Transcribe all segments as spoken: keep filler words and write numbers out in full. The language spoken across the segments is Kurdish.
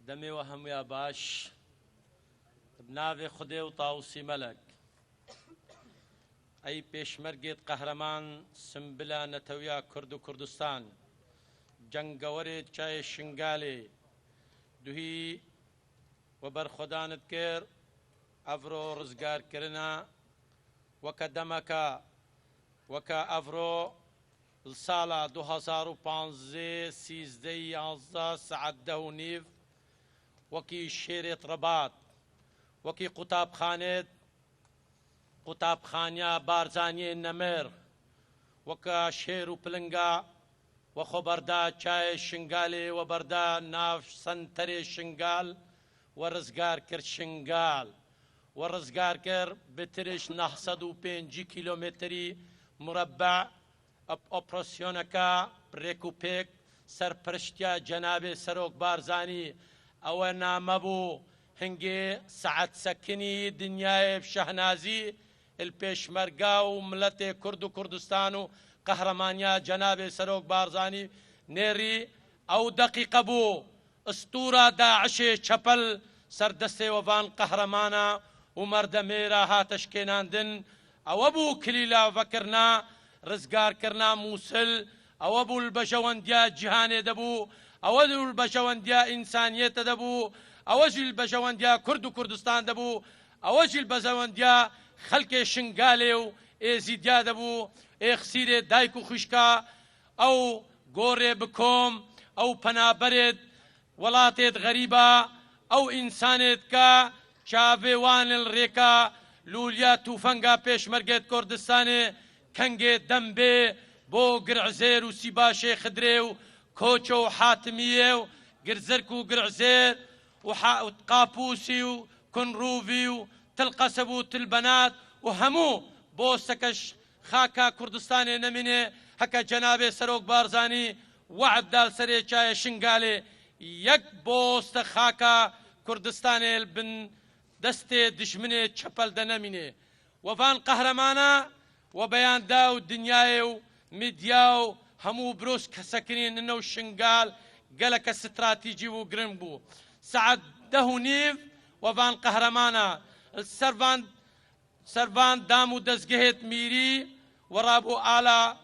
Demê we hemûya baş. Bi navê Xwedê û Tawusî Melek. Ey pêşmergêt qehreman, simbila netewiya Kurd û Kurdistan, cengewerêt çayê Şingalê, duhî we berxwedanit kir, evro rizgarkirina weke demeka, weke evro li sala du hezar û panzdeh, sîzdeh yanzdeh saet deh û nîv, wekî şêrêt Rebat, wekî qutabxanêt, qutabxaniya Barzaniyê nemir, weke şêr û pilinga, we xwe berda çayê Şingalê, we berda nav senterê Şingal, we rizgar kir Şingal. We rizgar kir, bitirîş neh sed û pêncî kîlometrî murebe, bi operasyoneke rêk û pêk serpereştiya Cenabê Serok Barzanî, ewe name bû hingê saet sekinî dinyayê bi şehnazî li pêşmerga û miletê Kurd û Kurdistan û qehremanîya Cenabê Serok Barzanî nêrî. Ew deqîqe bû, stûra DAIŞê çepel ser destê we van qehremana û merdemê re hate şikênandin. Ewe bû kilîla vekirina, rizgarkirina Mûsil. Ewe bû li bejewendiya cîhanê de bû. Ewe bû li bejewendiya însaniyetê de bû. Ewe jî li bejewendiya Kurd û Kurdistan de bû. Ewe jî li bejewendiya xelkê Şingalê û Êzîdiya de bû. Êxsîrê dayik û xwişka ew, gorê bi kom ew, penaberêt welatêt xerîba ew, însanêt ka çavê wan li rêka lûliya tûfenga pêşmergêt Kurdistanê, kengê dembê bo Gir'zêr û Sîbaşê Xidirê û Koço û Hatimiyê û Girzirk û Gir'zêr û ha-, û Qapûsî û Kunrûvî û Til Qeseb û Til Benat û hemû bosteke ji xaka Kurdistanê nemîne, heke Cenabê Serok Barzanî we'd da li serê çayê Şingalê, yek boste xaka Kurdistanê li bin destê dijminê çepel de nemîne. We van qehremana we beyan da û dinyayê û medya û hemû biroz kesekinî nine û Şingal geleke stratejî û giring bû. Saet deh û nîv we van qehremana li ser van, ser van dam û dezgehêt mîrî we rabû ala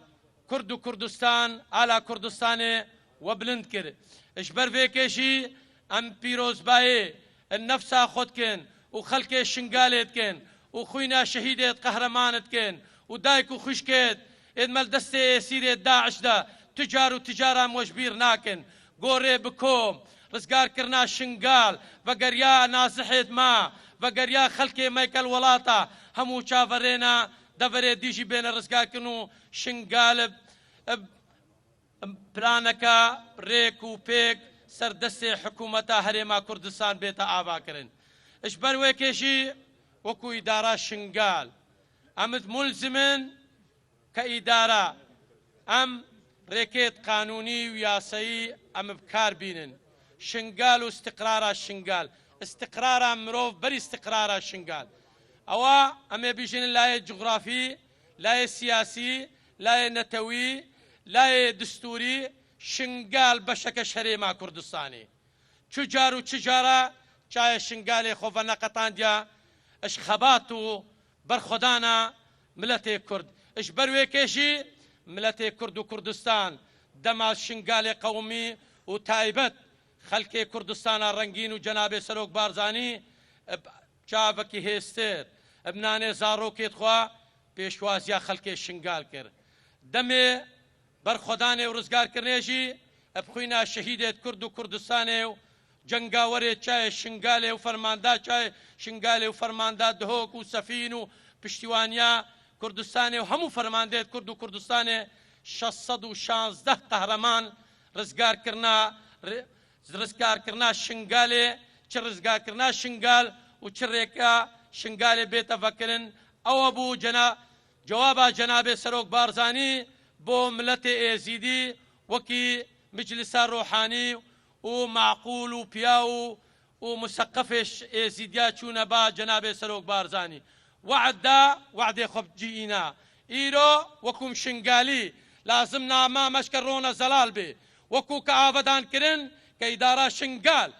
Kurd û Kurdistan, ala Kurdistanê we bilind kir. Ji ber vê kêşî em pîrozbayê nefsa xwe dikin û xelkê Şingalê dikin û xwîna şehîdêt qehreman dikin û dayik û xwişkêt êd me li destê êsîrê DAIŞ de tu car û tu car em we ji bîr nakin. Gorê bi kom, rizgarkirina Şingal, vegeriya nazihêt me, vegeriya xelkê me ke li welata, hemû çaverêna deverê dî jî bêne rizgarkirin û Şingal bi, bi planeke rêk û pêk ser destê hikûmeta Herêma Kurdistan bête avakirin. Ji ber wê kêşî wekû îdara Şingal, em mulzim in ke îdara, em rêkêt qanûnî û yasayî em bi kar bînin. Şingal û îstiqrara Şingal. Îstiqrara mirov berî îstiqrara Şingal. Ewa em ê bijînin layê cografî, layê siyasî, layê netewî, layê distûrî, Şingal beşeke ji Herêma Kurdistanê. Çi car û çi cara çayê Şingalê xwe veneqetandiya ji xebat û berxwedana miletê Kurd. Ji ber wê kêşî miletê Kurd û Kurdistan dema Şingalê qewimî û taybet xelkê Kurdistana rengîn û Cenabê Serok Barzanî bi çavekî hêstir, bi nanê zarokêt xwe pêşwaziya xelkê Şingal kir. Demê berxwedanê û rizgarkirinê jî bi xwîna şehîdêt Kurd û Kurdistanê û cengawerê çayê Şingalê û fermanda çayê Şingalê û fermanda Duhok û Sefîn û piştîwaniya Kurdistanê û hemû fermandêt Kurd û Kurdistanê şeş sed û şazdeh qehreman rizgarkirina, ri-, rizgarkirina Şingalê, çi rizgarkirina Şingal û çi rêka Şingalê bête vekirin, ew bû cena-, cewaba Cenabê Serok Barzanî bo miletê Êzîdî, wekî Miclisa Ruhanî û maqûl û piya û û museqefê ş-, Êzîdiya çûne ba Cenabê Serok Barzanî. We'd da, we'dê xwe bi cî îna. Îro wekû Şingalî lazim name me ji ke rone zelal bê. Wekû ke avedan kirin ke îdara Şingal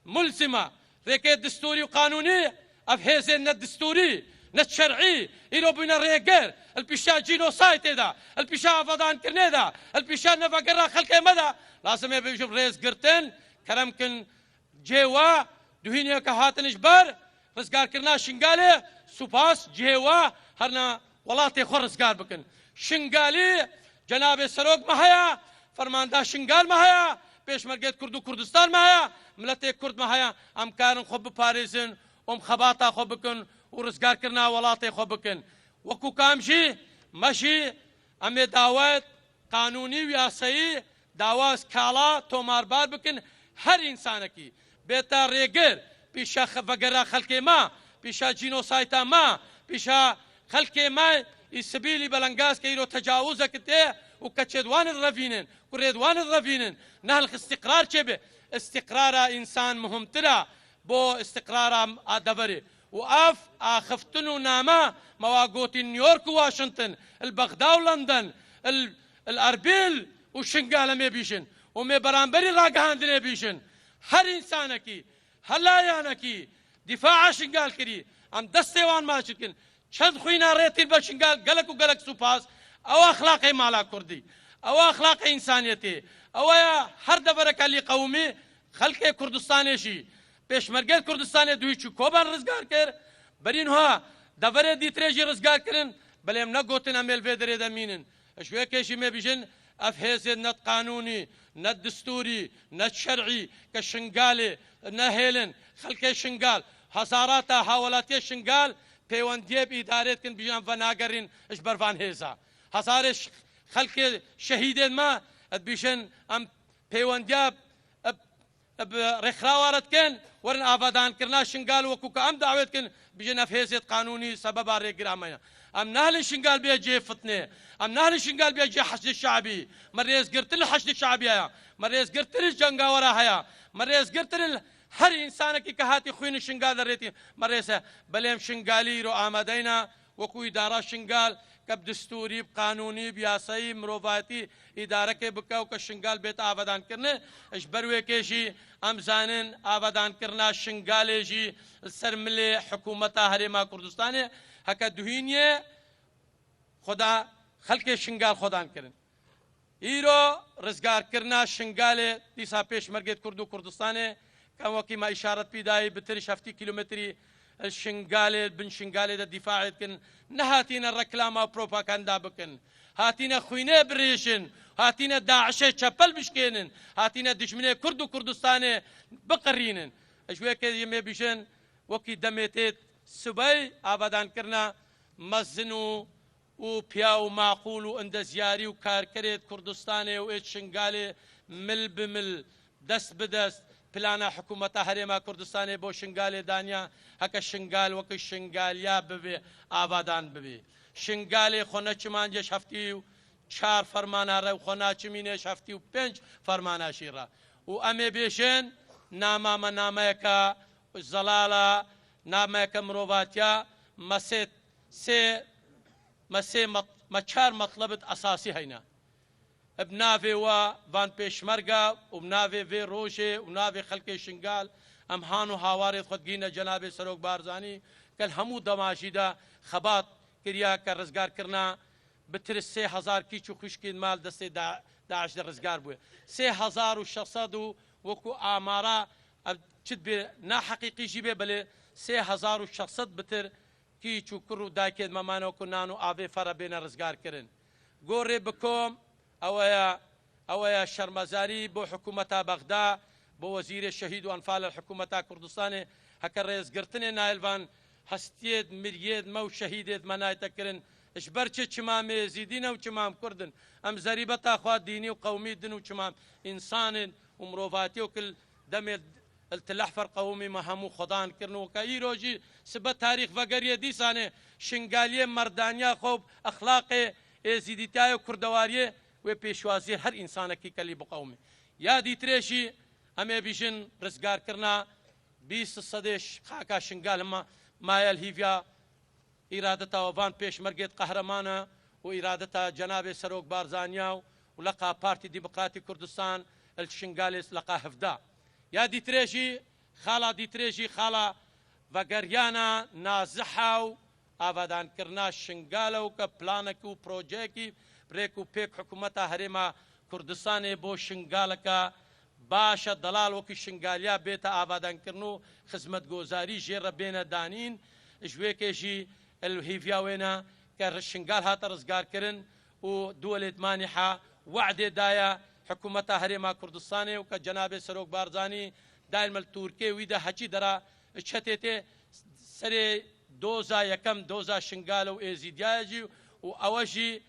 Mulzima, rêkê distûrî û qanûnî, ev hêzên ne distûrî, ne şer'î, îro bûne rêger, li pîşa cînosaytê de, li pîşa avadankirinê de, li pîşa nevegera xelkê me de, lazim e bêjim rêzgirtin, kerem kin, cihê wa, duhînê ke hatin ji ber, rizgarkirina Şingalê, supas, cihê wa, herna welatê xwe rizgar bikin. Şingalî, cenabê serok me heye, fermanda Şingal me heye, pêşmergêt Kurd û Kurdistan me heye, miletê Kurd me heye, em karin xwe biparêzin, em xebata xwe bikin û rizgarkirina welatê xwe bikin. Wekû kam jî, me jî, em ê dawet, qanûnî û yasayî dawa skala tomarbar bikin, her însanekî bête rêgir, pîşa xe-, vegera xelkê me, pîşa cînosayta me, pîşa xelkê me î sibîlî belengaz ke îro tecawuzek tê û keçêd wan revînin, kurêd wan revînin, nehlix îstiqrar çêbe. Îstiqrara însan muhimtir e. Bo îstiqrara a deverê. Û ev axiftin û name me wa gotî New York û Washington, li Bexda û London, li, li Erbîl û Şingal em ê bîjin. Û em ê beramberî ragihandinê bîjin. Her însanekî, her layanekî dîfaa Şingal kirî, em destê wan maç dikin. Çend xwîna rêtîr be Şingal, gelek û gelek supas. Ew exlaqê mala Kurdî. Ew exlaqê însaniyetê. Ew ya her devereke lî qewimî xelkê Kurdistanê jî. Pêşmergê Kurdistanê duhî çû Koban rizgar kir. Berî niha deverê dîtirê jî rizgar kirin. Belê em negotin em ê li vê derê de mînin. Ji wê kêşî me bîjin, ev hêzên ne qanûnî, ne distûrî, ne şer'î ke Şingalê nehêlin. Xelkê Şingal, hezarata hawelatiyê Şingal peywendiyê bi îdarê dikin, bîjin em venagerîn ji ber van hêza. Hezarê ş-, xelkê şehîdên me, ez bîjin em peywendiya bi, bi rêxirawa re dikin, werin avadankirina Şingal wekû ku em dawê dikin, bîjin ev hêzêt qanûnî sebeba rêgira me ye. Em nahlin Şingal bê cihê fitnê. Em nahlin Şingal bê cihê Heşdê Şeibî. Me rêzgirtir li Heşdê Şeibî heye. Me rêzgirtir li cengawera heye. Me rêzgirtir li her însanekî ke hatî xwînî Şingal de rêtî. Me rêz e. Belê em Şingalî îro amadeyne. Wekû îdara Şingal ke bi distûrî, bi qanûnî, bi yasayî, mirovayetî îdareke bike û ke Şingal bête avadankirinê, ji ber wê kêşî em zanin avadankirina Şingalê jî li ser milê hikûmeta Herêma Kurdistanê heke duhîniyê xweda xelkê Şingal xwedan kirin. Îro rizgarkirina Şingalê, dîsa pêşmergêt Kurd û Kurdistanê, ke wekî me îşaret pî dayî, bitir ji heftî kîlometrî li Şingalê, bin Şingalê de dîfaê dikin, nehatîne reklama û propaganda bikin. Hatîne xwînê birêjin, hatîne DAIŞê çepel bişkênin, hatîne dijminê Kurd û Kurdistanê biqirînin. Ji wê kêşî me bîjin, wekî demê tê sibey avadankirina mezin û û piya û maqûl û endezyarî û karkerê Kurdistanê û ê Şingalê mil bi mil, dest bi dest plana hikûmeta Herêma Kurdistanê bo Şingalê daniya, heke Şingal weke Şingaliya bibê, avadan bibê. Şingalê xwe neçimandê ji heftî û çar fermana re û xwe naçimînê ji heftî û pênc fermana jî re. Û em ê bêjin, nama me nameyeke zelala, nameyeke mirovatiya, me sê, sê, me sê met-, me çar metlebit esasî heyne. Bi navê we van pêşmerga û bi navê vê rojê û navê xelkê Şingal, em han û hawarê xwe digîne cenabê Serok Barzanî, ke li hemû dema jî de xebat kiriya ke rizgarkirina bitir sê hezar kîç û xwişkên me li destê Da-, DAIŞ de rizgar bûye. Sê hezar û şeş sed û wekû amara, ev çi dibê, naheqîqî jî bê, belê sê hezar û şeş sed bitir kîç û kur û dayikêd me mane ku nan û avê fere bêne rizgar kirin. Gorê bi kom, ew aya, ew aya şermezarî bo hikûmeta Bexda, bo wezîrê şehîd û enfal el hikûmeta Kurdistanê, heke rêzgirtinê nayê li van hestiyêd, miriyêd me û şehîdêd me nayte kirin. Ji ber çi? Çima em êzîdî ne û çima em kurd in? Em zerîbeta xwe dînî û qewmî din û çima em însan in û mirovatiyê û kil demê li Tilehfer qewimî me hemû xwedan kirin û weke îro jî sibe tarîx vegeriye dîsanê Şingaliyê merdaniya xwe û exlaqê êzîdîtiyayê û kurdewariyê wê pêşwaziyê her însanekî kelî biqewimê. Ya dîtirê jî em ê bîjin rizgarkirina bîst sedê ş-, xaka Şingal hema maye li hîviya îradeta we van pêşmergêt qehreman e û îradeta cenabê Serok Barzaniya û leqa Partî Demokratîk Kurdistan li Şingalê leqa hevda. Ya dîtirê jî Xala dîtirê jî xala vegeriyana naziha û avadankirina Şingale û ke planekî û projeyekî rêk û pêk hikûmeta Herêma Kurdistanê bo Şingaleke baş e, delal wekî Şingaliya bête avadankirin û xizmetgozarî jê re bêne danîn. Ji wê kê jî el hêviya wê ne ke Şingal hate rizgarkirin û du welêt maniha we'dê daye hikûmeta Herêma Kurdistanê û ke cenabê Serok Barzanî daîme li Tirkiyê wî de heçî dera çetê tê serê doza yekem, doza Şingale û Êzîdiya ye jî û ewe jî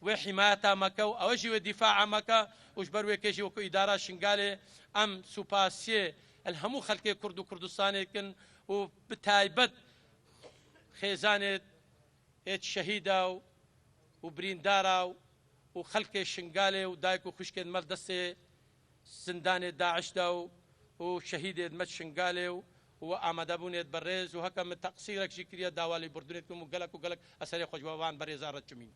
wê hîmayeta me ke û ewe jî wê dîfaa me ke û ji ber wê kê jî wekû îdara Şingalê em supasiyê el hemû xelkê Kurd û Kurdistanê dikin û bi taybet xêzanê êt şehîda û, û birîndara û, û xelkê Şingalê û dayik û xwişkên me li destê zindanê DAIŞ da û, û şehîdê me Şingalê û, û amadebûnê berêz û heke min teqsîrek jî kiriye dawa lêbûrdinê dikim û gelek û gelek ez serê xwe ji we van berêza re çimîn.